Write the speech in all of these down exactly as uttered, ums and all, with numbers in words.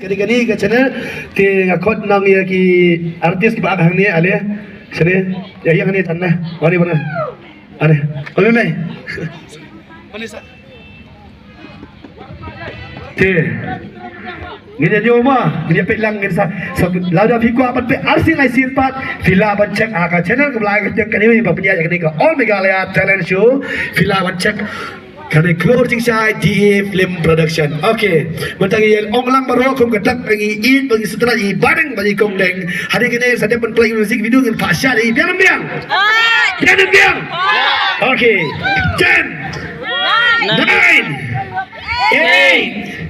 Kane kane ka channel te nga khot nang ïa ki artist kiba hangne ale. Sene ïa ïa hangne tan na. Ani bana. Ani. Ole ne. Te. Ngin ïa ñiew ma, ngin ïa peit lang ngin sa. Sa lada phi kwah ban peit arsien lai sien pat, phi lah ban check ha ka channel kaba la ai kyrteng kane ba pynïaid ïa kane ka All Meghalaya Talent Show. Phi lah ban check kane Klur Jingshai D A Film Production. Okay. Mynta ngi ong lang baroh kum ka dak ngi ïeit ba ngi sngewtynnat ïa i Bahdeng bad i Kongdeng. Hadien kane sa dep ban play music video ngin phah shad ïa i biang biang. Biang biang. Okay. Ten. Nine. Eight.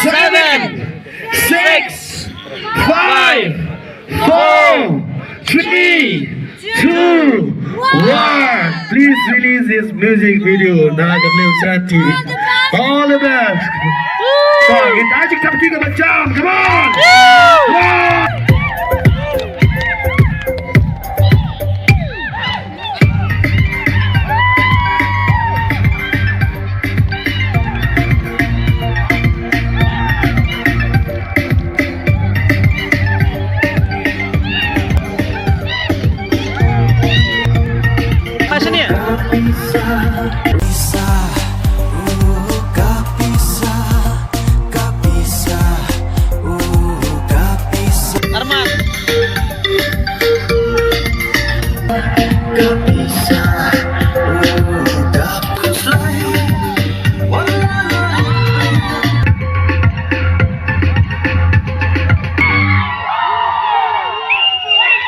Seven. Six. Five. Four. Three. Two. One. Please release this music video. Nalai ka film Shanti. All the best. Come on, kita ajak tepuk tangan macam. Come on. One. Arman.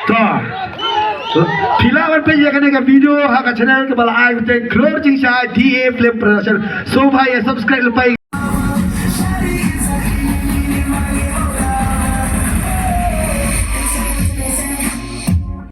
To. Phi lah ban peit ïa kane ka video ha ka channel kaba la ai kyrteng Klur Jingshai D A Film Production. So bha ïa subscribe lypa.